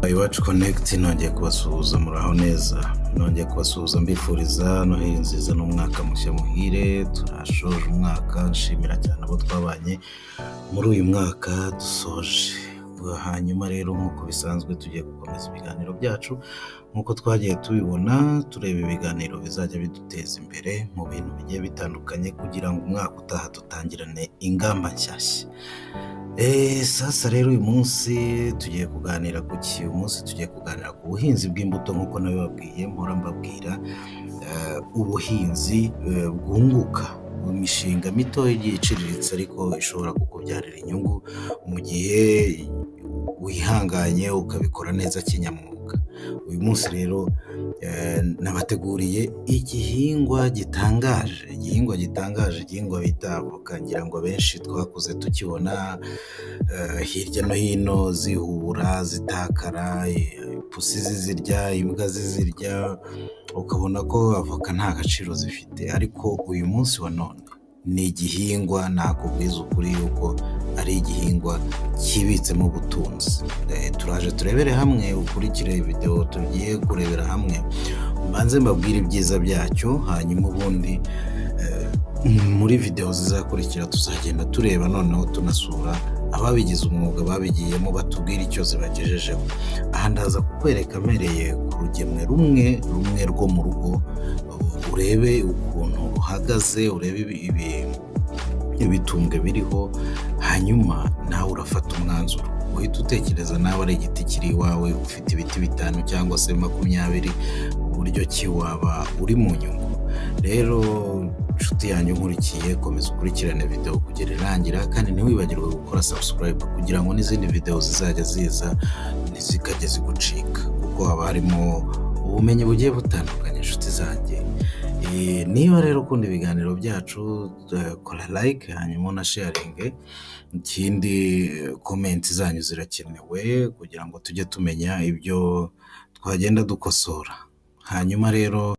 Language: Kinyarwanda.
Iwacu Connect, nongeye kubasuhuza. Muraho neza? Nongeye kubasuhuza mbifuriza Noheli nziza n'umwaka mushya muhire. Turashoje umwaka, nshimira cyane abo twabanye muri uyu mwaka dusoje. Hanyuma rero, nk'uko bisanzwe, tugiye gukomeza ibiganiro byacu nk'uko twagiye tubibona, tureba ibiganiro bizajya biduteza imbere mu bintu bigiye bitandukanye kugira ngo umwaka utaha dutangirane ingamba nshyashya. Sasa rero, uyu munsi tugiye kuganira ku ki? Uyu munsi tugiye kuganira ku buhinzi bw'imbuto nk'uko nabibabwiye, mpora mbabwira ubuhinzi bwunguka, imishinga mito igiye iciriritse ariko ishobora kukubyarira inyungu mu gihe wihanganye ukabikora neza kinyamwuga. Uyu munsi rero nabateguriye igihingwa gitangaje, igihingwa gitangaje, igihingwa bita avoka. Ngira ngo abenshi twakuze tukibona hirya no hino zihura, zitakara, ipusi zizirya, imbwa zizirya, ukabona ko avoka nta gaciro zifite, ariko uyu munsi wa none ni igihingwa nakubwiza ukuri yuko ari igihingwa kibitsemo ubutunzi. Turaje turebere hamwe, ukurikire videwo tugiye kurebera hamwe, mbanze mbabwire ibyiza byacyo, hanyuma ubundi muri videwo zizakurikira tuzagenda tureba, noneho tunasura ababigize umwuga babigiyemo, batubwire icyo zibagejejeho. Aha ndaza kukwereka mpereye ku rugemwe rumwe rumwe rwo mu rugo, urebe ukuntu ruhagaze, urebe ibitumbwe biriho, hanyuma nawe urafata umwanzuro uhita utekereza nawe ari igiti kiri iwawe, ufite ibiti bitanu cyangwa se 20, uburyo ki waba uri mu nyungu. Rero nshuti yanjye unkurikiye, komeza ukurikirane videwo kugera irangira, kandi ntiwibagirwe gukora subscribe kugira ngo n'izindi videwo zizajya ziza ntizikajye zigucika, kuko haba harimo ubumenyi bugiye butandukanye. Inshuti zanjye, niba rero ukunda ibiganiro byacu, kora like hanyuma unasharinge. Ikindi, comment zanyu zirakenewe kugira ngo tujye tumenya ibyo twagenda dukosora. Hanyuma rero